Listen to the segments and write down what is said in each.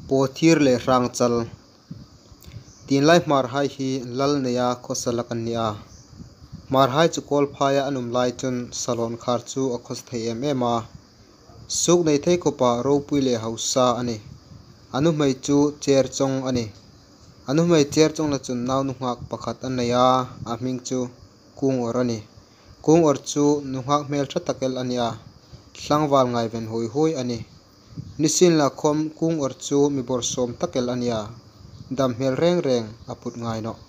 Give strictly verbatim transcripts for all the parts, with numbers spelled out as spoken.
Pawthir le Hrangchal. Tienlai Hmarhai hi lal neia khawsa lak an ni a. Hmarhai chu Kawlphaia an um lai chun Salonkhar chu a khawsa thei em em a. Suk nei thei khawpa ropui le hausa a nih. A nuhmei chu Cherchawng a nih. A nuhmei Cherchawnga chun nau nunghak pakhat an nei a, a hming chu Kungawr a nih. Kungawr chu nunghak hmelṭha tak el a ni a, tlangval ngaiven huoi huoi a nih. Nisienlakhawm Kungawr chu mi bawrsawm tak el a ni a, dam hmel reng reng a put ngai nawh.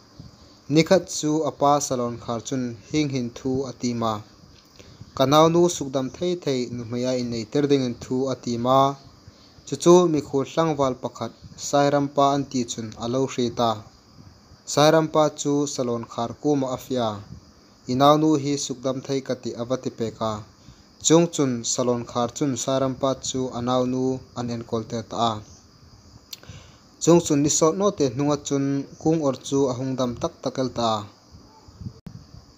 Ni khat chu a pa Salonkhar chun hieng hin thu a tiem a. Ka naunu sukdam thei thei nuhmeia innei tir dingin thu a tiem a. Chu chu mikhuol tlangval pakhat Sairampa an ti chun a lo hriet a. Sairampa chu Salonkhar kuoma a fe a. I naunu hi sukdam thei ka tih, a va ti pek a. Chuongchun Salonkhar chun Sairampa chu a naunu an enkawl tir ta a. Chuongchun ni sawt naw te hnunga chun Kungawr chu a hung dam tak tak el ta a.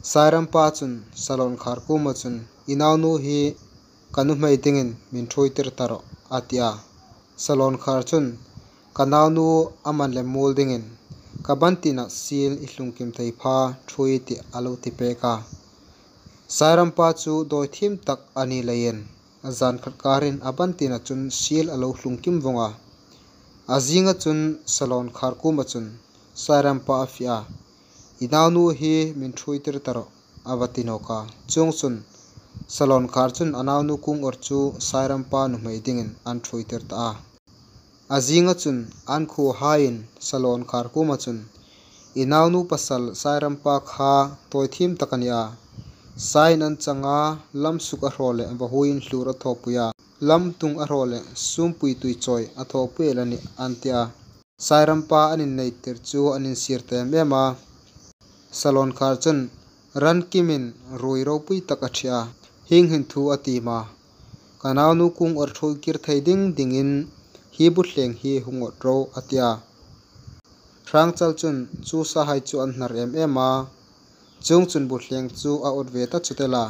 Sairampa chun Salonkhar kuoma chun, "I naunu hi ka nuhmei dingin min ṭhuoi tir ta rawh," a ti a. Salonkhar chun, "Ka naunu a man lem muol dingin ka ban tina siel i hlungkim thei pha ṭhuoi i tih," a lo ti pek a. Sairampa chu dawithiem tak a ni leiin, a zan khat karin a ban tina chun siel a lo hlungkim vawng a. A zinga chun Salonkhar kuoma chun Sairampa a fe a, "I naunu hi min ṭhuoi tir ta rawh," a va ti nawk a. Chuongchun Salonkhar chun a naunu Kungawr chu Sairampa nuhmei dingin an ṭhuoi tir ta a. A zinga chun an khuohaiin Salonkhar kuoma chun, "I naunu pasal Sairampa kha dawithiem tak a ni a. Saiin an chang a, lam suk a hraw le vahuiin hlur a thawpui a, lam tung a hraw le sumpui tui chawi a thawpui el a nih," an ti a. Sairampa an innei tir chu an insir ta em em a. Salonkhar chun ran kimin ruoi ropui tak a ṭhe a. Hieng hin thu a tiem a, "Ka naunu Kungawr ṭhuoi kir thei ding dingin hi buthleng hi hung awt ro," a ti a. Hrangchal chun chu sahai chu an hnar em em a. Chuongchun buthleng chu a awt ve ta chut el a.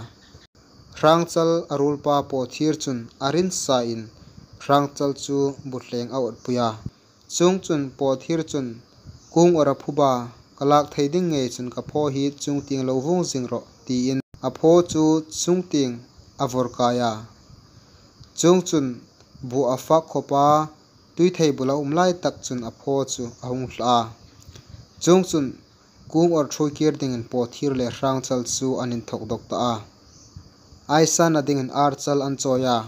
Hrangchal a ruolpa Pawthir chun a rin sain Hrangchal chu buthleng a awtpui a. Chuongchun Pawthir chun, "Kungawr a phuba, ka lak thei ding ngei chun ka phaw hi chungtieng lo vuong zing rawh," tiin a phaw chu chungtieng a vawr kai a. Chuongchun bu a fak khawp a, tuithei bula um lai tak chun a phaw chu a hung hla a. Chuongchun Kungawr ṭhuoi kir dingin Pawthir le Hrangchal chu an inthawk dawk ta a. Aisanna dingin Archal an chawi a.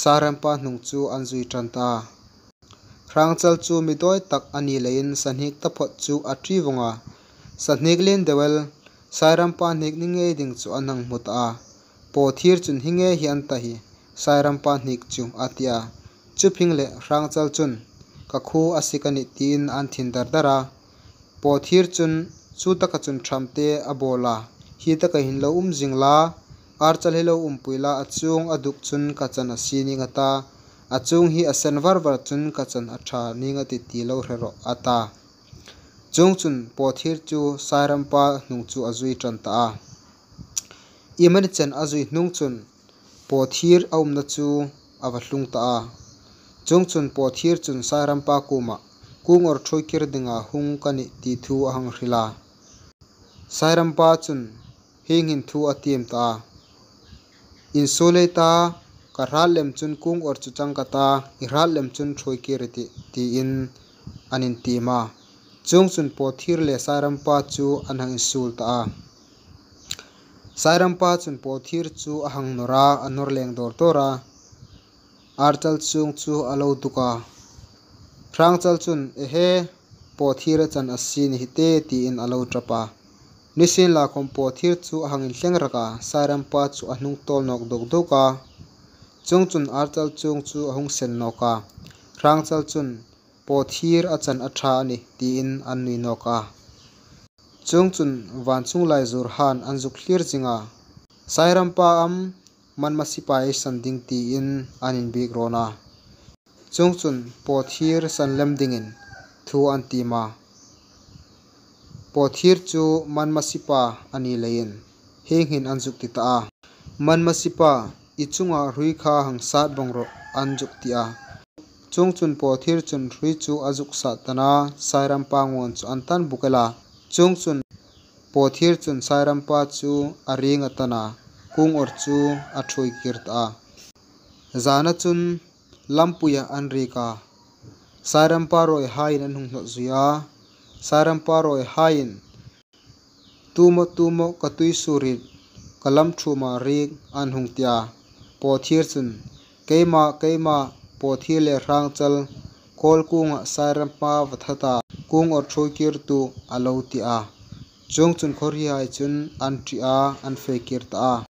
Sairampa hnung chu an zui ṭan ta a. Hrangchal chu mi dawi tak a ni leiin sahnik taphawt chu a ṭi vawng a. Sahnik lien deu el, Sairampa hnik ni ngei ding chu an hang hmu ta a. Pawthir chun, "Hi nge hi an ta hi, Sairampa hnik chu," a ti a. Chu phingleh Hrangchal chun, "Ka khuo a sik a nih," tiin an thin dar dar a. Pawthir chun, "Chu taka chun ṭhamte a bawl a, hi taka hin lo um zing la, Archal hi lo umpui la, a chuong a duk chun ka chan a sie ning a ta, a chuong hi a sen var var chun ka chan a ṭha ning a tih ti lo hre rawh," a ta. Chuongchun Pawthir chu Sairampa hnung chu a zui ṭan ta a. Iemani chen a zui hnung chun Pawthir a umna chu a va tlung ta a. Chuongchun Pawthir chun Sairampa kuomah, "Kungawr ṭhuoi kir dinga hung ka nih," ti thu a hang hril a. Sairampa chun hieng hin thu a tiem ta a, "Insuol ei ta, ka hrat lem chun Kungawr chu chang ka ta, i hrat lem chun ṭhuoi kir i tih," tiin an intiem a. Chuongchun Pawthir le Sairampa chu an hang insuol ta a. Sairampa chun Pawthir chu a hang nawr a, a nawr leng dawr dawr a. Archal chuong chu a lo duk a. Hrangchal chun, "Ehe, Pawthir a chan a sie ni hi te," tiin a lo ṭap a. Nisienlakhawm Pawthir chu a hang inthleng rak a, Sairampa chu a hnung tawl nawk duk duk a. Chuongchun Archal chuong chu a hung sen nawk a. Hrangchal chun, "Pawthir a chan a ṭha a nih," tiin an nui nawk a. Chuongchun vanchung lai zur han an zuk thlir zing a. "Sairampa am, Manma sipai san ding," tiin an inbiek rawn a. Chuongchun Pawthir san lem dingin thu an tiem a. Pawthir chu Manma sipa a ni leiin hieng hin an zuk ti ta a. "Manma sipa, i chunga hrui kha hang sat vawng rawh," an zuk ti a. Chuongchun Pawthir chun hrui chu a zuk sat tan a, Sairampa ngawn chu an tan buk el a. Chuongchun Pawthir chun Sairampa chu a ring a tan a, Kungawr chu a ṭhuoi kir ta a. Zana chun lampuia an riek a, Sairampa rawihaiin an hung hnawt zui a. Sairampa rawihaiin, "Tumaw, tumaw, ka tuisuo rit, ka lam ṭhuoma riek," an hung ti a. Pawthir chun, "Keima, keima, Pawthir le Hrangchal, Kawlkunga Sairampa va that a, Kungawr ṭhuoi kirtu," a lo ti a. Chuongchun khawhrihai chun an ṭi a, an fe kir ta a.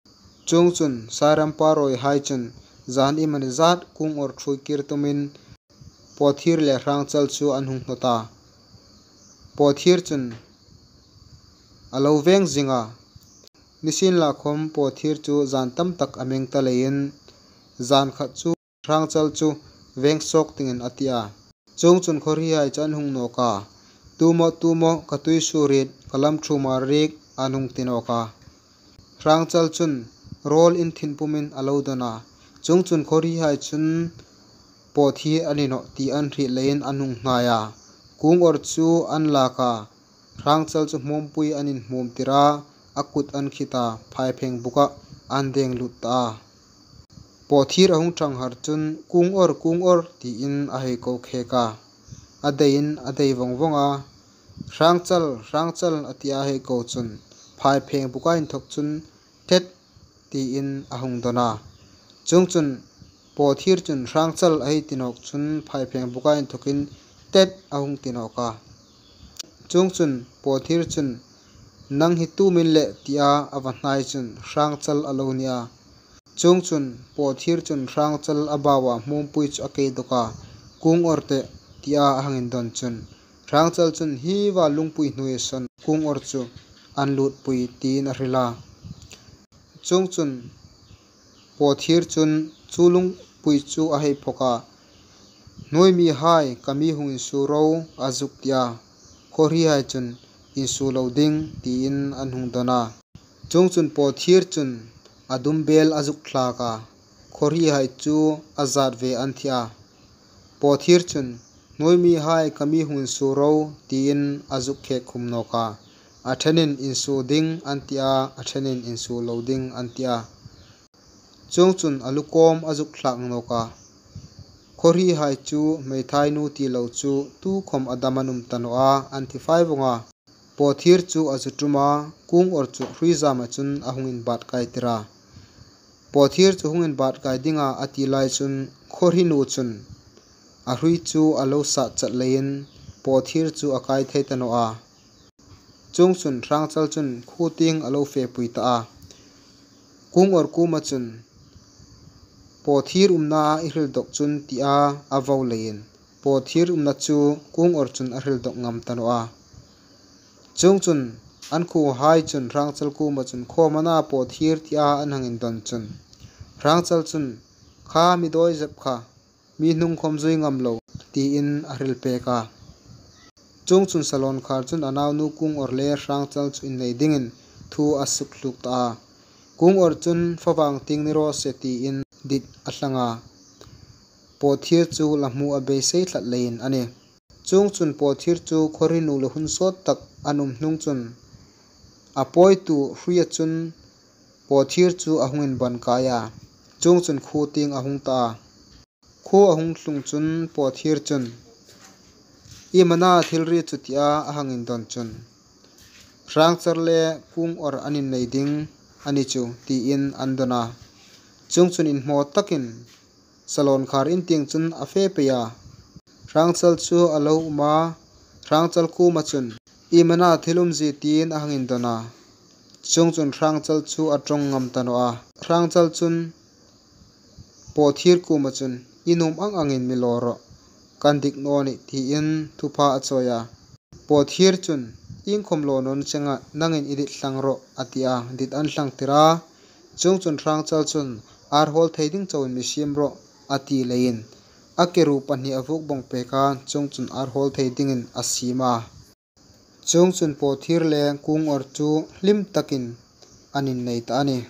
Chuongchun Sairampa rawihai chun zan iemani zat Kungawr ṭhuoi kir tumin Pawthir le Hrangchal chu an hung hnawt a. Pawthir chun a lo veng zing a. Nisienlakhawm Pawthir chu zan tam tak a meng ta leiin, zan khat chu Hrangchal chu veng sawk dingin a ti a. Chuongchun khawhrihai chu an hung nawk a, "Tumaw, tumaw, ka tuisuo rit, ka lam ṭhuoma riek," an hung ti nawk a. Hrangchal chun rawl inthin pumin a lo dawn a. Chuongchun khawhrihai chun Pawthir a ni nawh ti an hriet leiin an hung hnai a. Kungawr chu an lak a, Hrangchal chu hmawmpui an inhmawm tir a, a kut an khit a, phaipheng bukah an deng lut ta a. Pawthir a hung ṭhang har chun, "Kungawr, Kungawr," tiin a hei ko khek a. A deiin a dei vawng vawng a, "Hrangchal, Hrangchal," a ti a hei ko chun, phaipheng buka inthawk chun, "Ṭhet," tiin a hung dawn a. Chuongchun Pawthir chun, "Hrangchal," a hei ti nawk chun, phaipheng buka inthawkin, "Ṭhet," a hung ti nawk a. Chuongchun Pawthir chun, "Nang hi tu am i ni le?" tia a va hnai chun Hrangchal a lo ni a. Chuongchun Pawthir chun Hrangchal a baua hmawmpui chu a kei dawk a, "Kungawr teh," tia a hang indawn chun, Hrangchal chun, "Hi va lungpui hnuoia saw Kungawr chu an lutpui," tiin a hril a. Chuongchun Pawthir chun chu lungpui chu a hei phawk a, "Hnuoi mihai, ka mi hung insuo ro," a zuk ti a. Khawhrihai chun, "Insuo lo ding," tiin an hung dawn a. Chuongchun Pawthir chun a dumbel a zuk thlak a, khawhrihai chu a zat ve an thi a. Pawthir chun, "Hnuoi mihai, ka mi hung insuo ro," tiin a zuk khek khum nawk a. A ṭhenin, "Insuo ding," an ti a, a ṭhenin, "Insuo lo ding," an ti a. Chuongchun a lukawm a zuk thlak nawk a. Khawhrihai chu hmeithai nu ti lo chu tukhawm a dam an um ta naw a, an thi fai vawng a. Pawthir chu a zu ṭum a, Kungawr chu hruizama chun a hung inbat kai tir a. Pawthir chu hung inbat kai dinga a ti lai chun khawhri nu chun a hrui chu a lo sat chat leiin Pawthir chu a kai thei ta naw a. Chuongchun Hrangchal chun khuo tieng a lo fepui ta a. Kungawr kuoma chun, "Pawthir umna i hril dawk chun," tia a vo leiin Pawthir umna chu Kungawr chun a hril dawk ngam ta naw a. Chuongchun an khuohai chun Hrangchal kuoma chun, "Khawm a na Pawthir?" tia an hang indawn chun Hrangchal chun, "Kha mi dawi zep kha, mi hnung khawm zui ngam lo," tiin a hril pek a. Chuongchun Salonkhar chun a naunu Kungawr le Hrangchal chu innei dingin thu a suk hluk ta a. Kungawr chun, "Favang tieng ni raw se," tiin dit a hlang a. Pawthir chu la hmu a beisei tlat leiin a nih. Chuongchun Pawthir chu khawhri nu le hun sawt tak an um hnung chun a pawitu hruia chun Pawthir chu a hung inban kai a. Chuongchun khuo tieng a hung ta a. Khuo a hung tlung chun Pawthir chun, "Iem a na thil ri chu?" tia a hang indawn chun, "Hrangchal le Kungawr an innei ding a ni chu," tiin an dawn a. Chuongchun inhmaw takin Salonkhar in tieng chun a fe pei a. Hrangchal chu a lo um a, Hrangchal kuoma chun, "Iem a na thil umzie?" tiin a hang indawn a. Chuongchun Hrangchal chu a ṭawng ngam ta naw a. Hrangchal chun Pawthir kuoma chun, "I nuom ang angin mi law rawh, kan dik naw nih," tiin thupha a chawi a. Pawthir chun, "Iengkhawm law naw ni chenga nangin i dit thlang rawh," a ti a, dit an thlang tir a. Chuongchun Hrangchal chun, "Ar hawl thei ding chauin mi siem rawh," a ti leiin a ke ru pahni a vuok bawng pek a, chuongchun ar hawl thei dingin a siem a. Chuongchun Pawthir le Kungawr chu hlim takin an innei ta a nih.